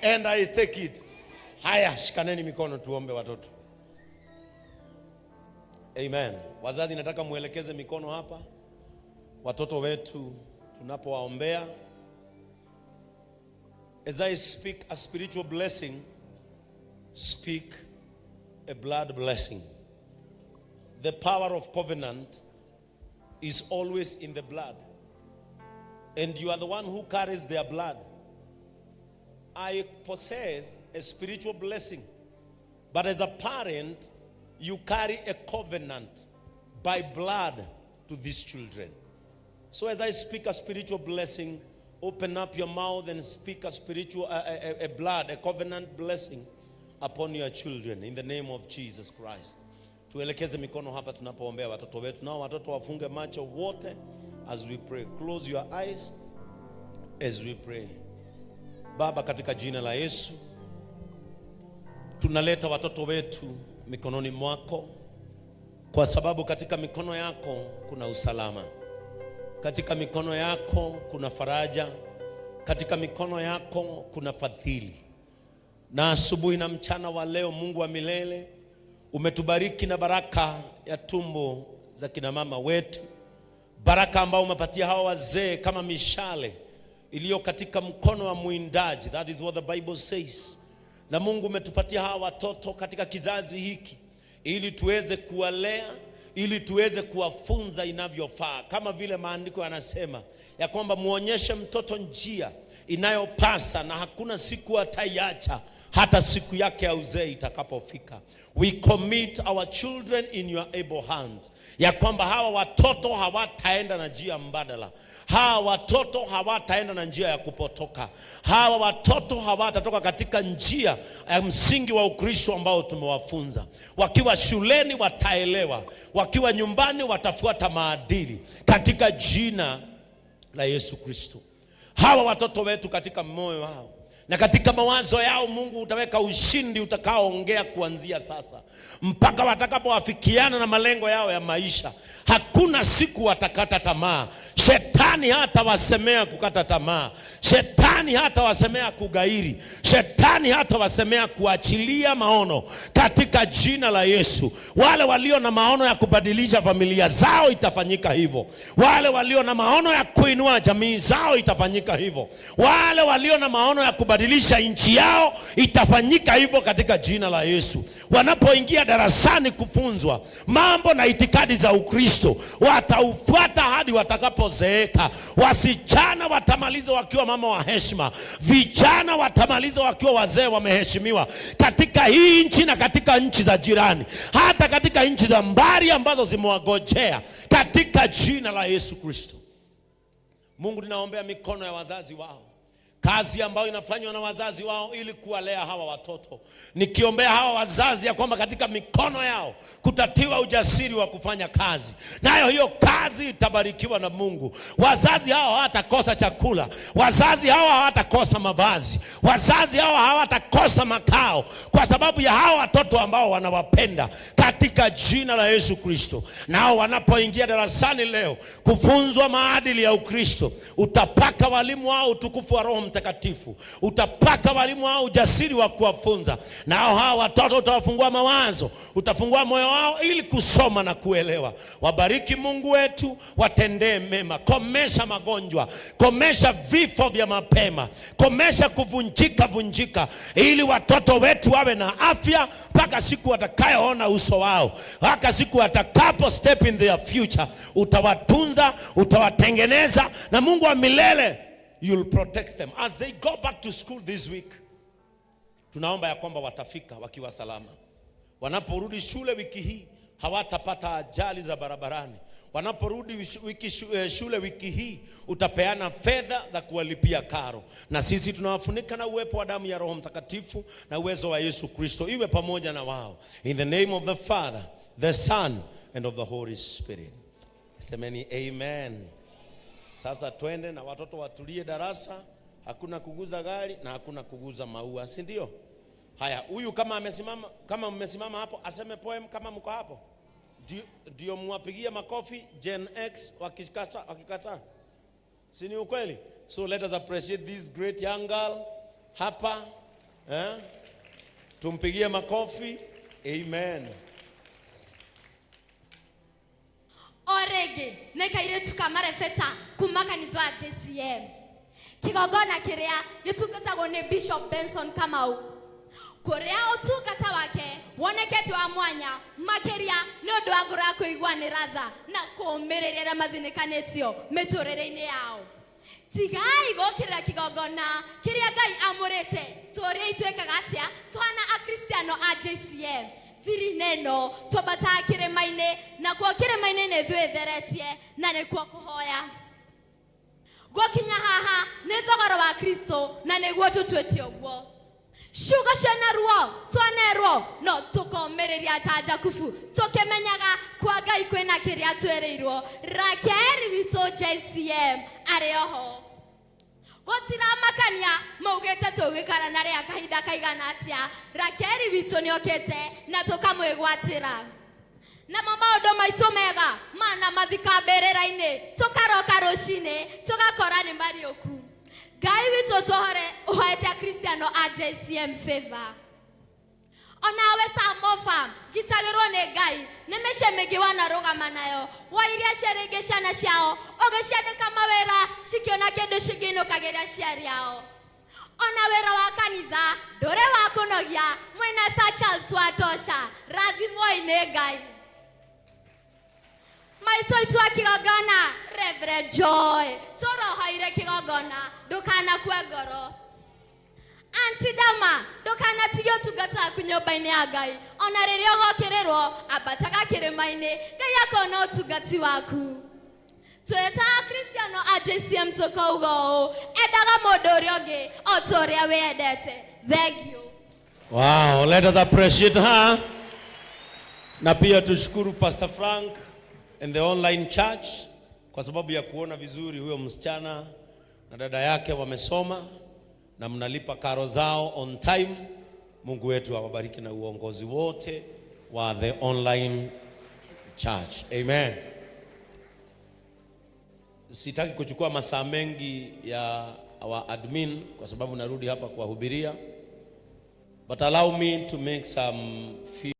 And I take it. Haya, shikaneni mikono tuombe, watoto. Amen. Wazazi, nataka muelekeze mikono hapa watoto wetu tunapowaombea. As I speak a spiritual blessing, speak a blood blessing. The power of covenant is always in the blood. And you are the one who carries their blood. I possess a spiritual blessing. But as a parent, you carry a covenant by blood to these children. So as I speak a spiritual blessing, open up your mouth and speak a spiritual, a blood, a covenant blessing upon your children in the name of Jesus Christ. Tuelekeze mikono hapa tunapoombea watoto wetu, nao watoto wafunge macho wote as we pray. Close your eyes as we pray. Baba, katika jina la Yesu, tunaleta watoto wetu mikononi mwako, kwa sababu katika mikono yako kuna usalama, katika mikono yako kuna faraja, katika mikono yako kuna fadhili. Na asubuhi na mchana wa leo, Mungu wa milele, umetubariki na baraka ya tumbo za kina mama wetu, baraka ambao umepatia hawa wazee kama mishale iliyo katika mkono wa mwindaji. That is what the Bible says. Na Mungu, umetupatia hawa watoto katika kizazi hiki ili tuweze kuwalea, ili tuweze kuwafunza inavyofaa, kama vile maandiko yanasema ya kwamba muonyeshe mtoto njia inayopasa na hakuna siku ataiacha hata siku yake ya uzee itakapofika. We commit our children in your able hands, ya kwamba hawa watoto hawataenda na njia mbadala, hawa watoto hawataenda na njia ya kupotoka, hawa watoto hawatatoka katika njia ya msingi wa Ukristo ambao tumewafunza. Wakiwa shuleni wataelewa, wakiwa nyumbani watafuata maadili katika jina la Yesu Kristo. Hawa watoto wetu, katika moyo wao na katika mawazo yao, Mungu, utaweka ushindi utakaoongea kuanzia sasa mpaka watakapoafikiana na malengo yao ya maisha. Hakuna siku watakata tamaa. Shetani hatawasemea kukata tamaa. Shetani hatawasemea kugairi. Shetani hatawasemea kuachilia maono katika jina la Yesu. Wale walio na maono ya kubadilisha familia zao, itafanyika hivyo. Wale walio na maono ya kuinua jamii zao, itafanyika hivyo. Wale walio na maono ya kubadilisha nchi yao, itafanyika hivyo katika jina la Yesu. Wanapoingia darasani kufunzwa mambo na itikadi za Ukristo, wataufuata hadi watakapozeeka. Wasichana watamaliza wakiwa mama wa heshima, vijana watamaliza wakiwa wazee wameheshimiwa katika hii nchi na katika nchi za jirani, hata katika nchi za mbali ambazo zimewagojea katika jina la Yesu Kristo. Mungu, ninaombea mikono ya wazazi wao, kazi ambayo inafanywa na wazazi wao ili kuwalea hawa watoto, nikiombea hawa wazazi ya kwamba katika mikono yao kutatiwa ujasiri wa kufanya kazi, nayo hiyo kazi itabarikiwa na Mungu. Wazazi hawa hawatakosa chakula, wazazi hawa hawatakosa mavazi, wazazi hawa hawatakosa makao, kwa sababu ya hawa watoto ambao wanawapenda katika jina la Yesu Kristo. Nao wanapoingia darasani leo kufunzwa maadili ya Ukristo, utapaka walimu wao utukufu wa Roho Mtakatifu, utapaka walimu wao ujasiri wa kuwafunza, nao hawa watoto utawafungua mawazo, utafungua moyo wao ili kusoma na kuelewa. Wabariki, Mungu wetu, watendee mema, komesha magonjwa, komesha vifo vya mapema, komesha kuvunjika vunjika, ili watoto wetu wawe na afya mpaka siku watakayoona uso wao, mpaka siku watakapo step in their future. Utawatunza, utawatengeneza, na Mungu wa milele, you'll protect them as they go back to school this week. Tunaomba ya kwamba watafika wakiwa salama. Wanaporudi shule wiki hii, hawatapata ajali za barabarani. Wanaporudi shule wiki hii, utapeana fedha za kuwalipia karo, na sisi tunawafunika na uwepo wa damu ya Roho Mtakatifu na uwezo wa Yesu Kristo iwe pamoja na wao. In the name of the Father, the Son and of the Holy Spirit. Semeni amen. Sasa twende na watoto watulie darasa, hakuna kuguza gari na hakuna kuguza maua, si ndio? Haya, huyu kama amesimama, kama mmesimama hapo, aseme poem kama mko hapo. Ndio mwapigie makofi Gen X wakikata, wakikataa. Si ni ukweli? So let us appreciate this great young girl hapa. Eh? Tumpigie makofi. Amen. O rĩngĩ nĩ kairĩtu ka marebeta kuma kanitha wa JCM, kĩgongona kĩrĩa gĩtungatagwo nĩ Bishop Benson Kamau, kũrĩa ũtungata wake wonekete wa mwanya makĩria nĩ ũndũ wa ngoro ya kũiguanĩra tha na kũũmĩrĩria arĩa mathinĩkanĩtio mĩtũrĩre-inĩ yao. Tigai gũkĩrĩra kĩgongona kĩrĩa Ngai amũrĩte. Tũrĩa itwĩkaga atĩa twana Akristiano a JCM thiri-inĩ ĩno? Twambataga kĩrĩma-inĩ, nakuo kĩrĩma-inĩ nĩ ithuĩ na nĩkuo kũhoya. Gũkinya haha nĩ thogora wa Kristo na nĩguo tũtuĩte ũguo. Ciugo ciana ruo twanerwo, no tũkomĩrĩria ta Jakubu, tũkĩmenyaga kwa Ngai kwĩna kĩrĩa twĩrĩirwo. Rakeri witũ JCM arĩ oho, gũtiramakania maugĩte tũgĩkara na rĩa kahinda kaigana atĩa. Rakeri witũ nĩokĩte na tũkamwĩgwatĩra. Namo maũndũ maitũ mega mana mathika mbĩrĩra-inĩ, tũkaroka rũcinĩ tũgakora nĩ mariũku. Ngai witũ tũhore ũhoete Akristiano a JCM favor. Onawe Samofa, gitagĩrwo nĩ Ngai nĩ mĩciĩ mĩingĩ wanarũgama nayo, wairia ciaringĩ ciana ciao, ũgĩciandĩka mawĩra, cikĩona kĩndũ cingĩinũkagĩria aciari ao. Ona wĩra wa kanitha ndũrĩ wa kũnogia mwĩna Sir Charles watosha. Rathimwoi nĩ Ngai. Maitũ itu a kĩgongona, Reverend Joy, tũrohoire kĩgongona, ndũkanakue ngoro. Auntie Dama, ndũkanatige ũtungata waku nyũmba-inĩ ya Ngai. Ona rĩrĩa ũgokĩrĩrwo, ambataga kĩrĩma-inĩ, Ngai akona ũtungati waku. Twĩta Akristiano a JCM tũkauga ũũ: endaga mũndũ ũrĩa ũngĩ o ta ũrĩa wĩendete. Thank you. Wow, let us appreciate her. Na pia tushukuru Pastor Frank and the online church kwa sababu ya kuona vizuri huyo msichana na dada yake wamesoma na mnalipa karo zao on time. Mungu wetu awabariki na uongozi wote wa the online church. Amen. Sitaki kuchukua masaa mengi ya our admin kwa sababu narudi hapa kuwahubiria. But allow me to make some few